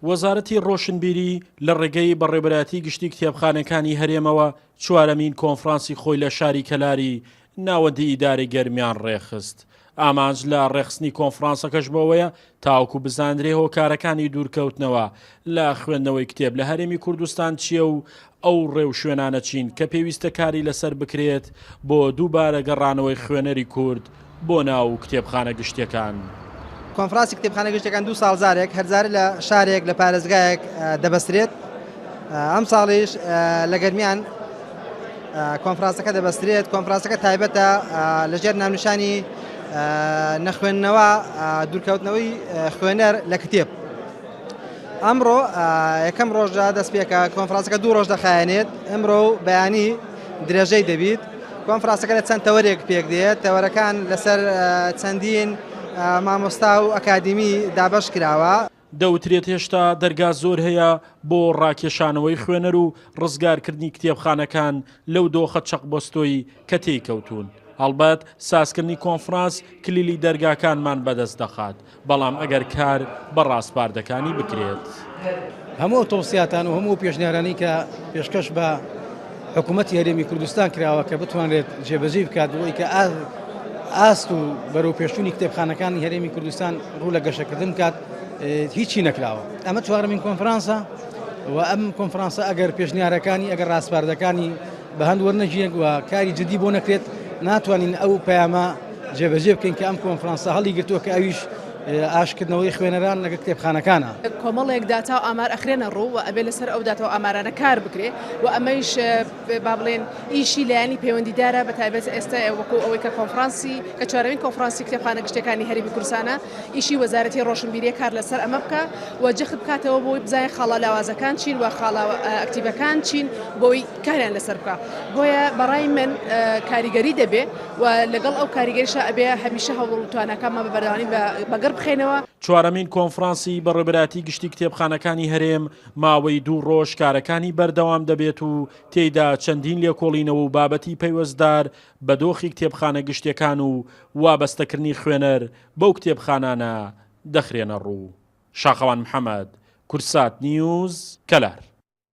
وەزارەتی ڕۆشنبیری لە ڕێگەی بەڕێوەبەرایەتی گشتی کتێبخانەکانی هەرێمەوە چوارەمین کۆنفرانسی خۆی لە شاری کەلاری ناوەندی ئیدارەی گەرمیان ڕێکخست. ئامانج لە ڕێکخستنی کۆنفرانسەکەش بۆ ئەوەیە تاوەکو بزانرێ هۆکارەکانی دوورکەوتنەوە لە خوێندنەوەی کتێب لە هەرێمی کوردستان چییە و ئەو ڕێوشوێنانە چین کە پێویستە کاری لەسەر بکرێت بۆ دووبارە گەڕانەوەی خوێنەری کورد بۆ ناو کتێبخانە گشتیەکان. کۆنفرانسی کتێبخانە گشتیەکان دوو ساڵ جارێک هەر جارێ لە شارێک لە پارێزگایەک دەبەسترێت ئەمساڵیش لە گەرمیان کۆنفرانسەکە دەبەسترێت کۆنفرانسەکە تایبەتە لەژێر ناونیشانی نەخوێندنەوە دوورکەوتنەوەی خوێنەر لە کتێب. ئەمڕۆ یەکەم ڕۆژدا دەست پێکە کۆنفرانسەکە دوو ڕۆژ دەخایەنێت ئەمڕۆ و بەیانی درێژەی دەبیت کۆنفرانسەکە لە چەند تەوەرێک پێک دێت تەوەرەکان لەسەر چەندین مامۆستا و ئەکادیمی دابەش کراوە. دەوترێت هێشتا دەرگا زۆر هەیە بۆ ڕاکێشانەوەی خوێنەر و ڕزگارکردنی کتێبخانەکان لەو دۆخە چەقبەستۆی کە تێی کەوتوون. هەڵبەت سازکردنی کۆنفرانس کلیلی دەرگاکانمان بەدەست دەخات، بەڵام ئەگەر کار بە ڕاسپاردەکانی بکرێت. هەموو ئەو تەوسیاتان و هەموو ئەو پێشنیارانەی کە پێشکەش بە حکوومەتی هەرێمی کوردستان کراوە کە بتوانرێت جێبەجێی بکات بۆ ئەوەی کە ئاست و بەرەوپێشچوونی کتێبخانەکانی هەرێمی کوردستان ڕوو لە گەشەکردن بکات هیچی نەکراوە. ئەمە چوارەمین کۆنفرانسە و ئەم کۆنفرانسە ئەگەر پێشنیارەکانی ئەگەر ڕاسپاردەکانی بە هەند وەرنەگیرێت و کاری جدی بۆ نەکرێت ناتوانین ئەو پەیامە جێبەجێ بکەین کە ئەم کۆنفرانسە هەڵی گرتووە کە ئەویش ئاشکردنەوەی خوێنەران لەگەڵ کتێبخانەکانە. کۆمەڵێک داتا و ئامار ئەخرێنە ڕوو و ئەبێ لەسەر ئەو داتا و ئامارانە کار بکرێ و ئەمەیش با بڵێن ئیشی لایەنی پەیوەندیدارە بە تایبەت ئێستا وەکو ئەوەی کە کۆنفرانسی کە چوارەمین کۆنفرانسی کتێبخانە گشتیەکانی هەرێمی کوردستانە ئیشی وەزارەتی ڕۆشنبیریە کار لەسەر ئەمە بکا و جەخت بکاتەوە بۆی بزانێت خاڵە لاوازەکان چین و خاڵە ئەکتیڤەکان چین بۆی کاریان لەسەر بکا بۆیە بەڕای من کاریگەری دەبێ و لەگەڵ ئەو کاریگەریشا ئەبێ هەمیشە هەوڵ و تواناکانمان بە بەردەوامی بەگەڕ بخەینەوە. چوارەمین کۆنفرانسی بەڕێوەبەرایەتی گشتی کتێبخانەکانی هەرێم ماوەی دوو ڕۆژ کارەکانی بەردەوام دەبێت و تێیدا چەندین لێکۆڵینەوە و بابەتی پەیوەستدار بە دۆخی کتێبخانە گشتیەکان و وابەستەکردنی خوێنەر بەو کتێبخانانە دەخرێنەڕوو. شاخەوان محەمەد، کوردسات نیوز، کەلار.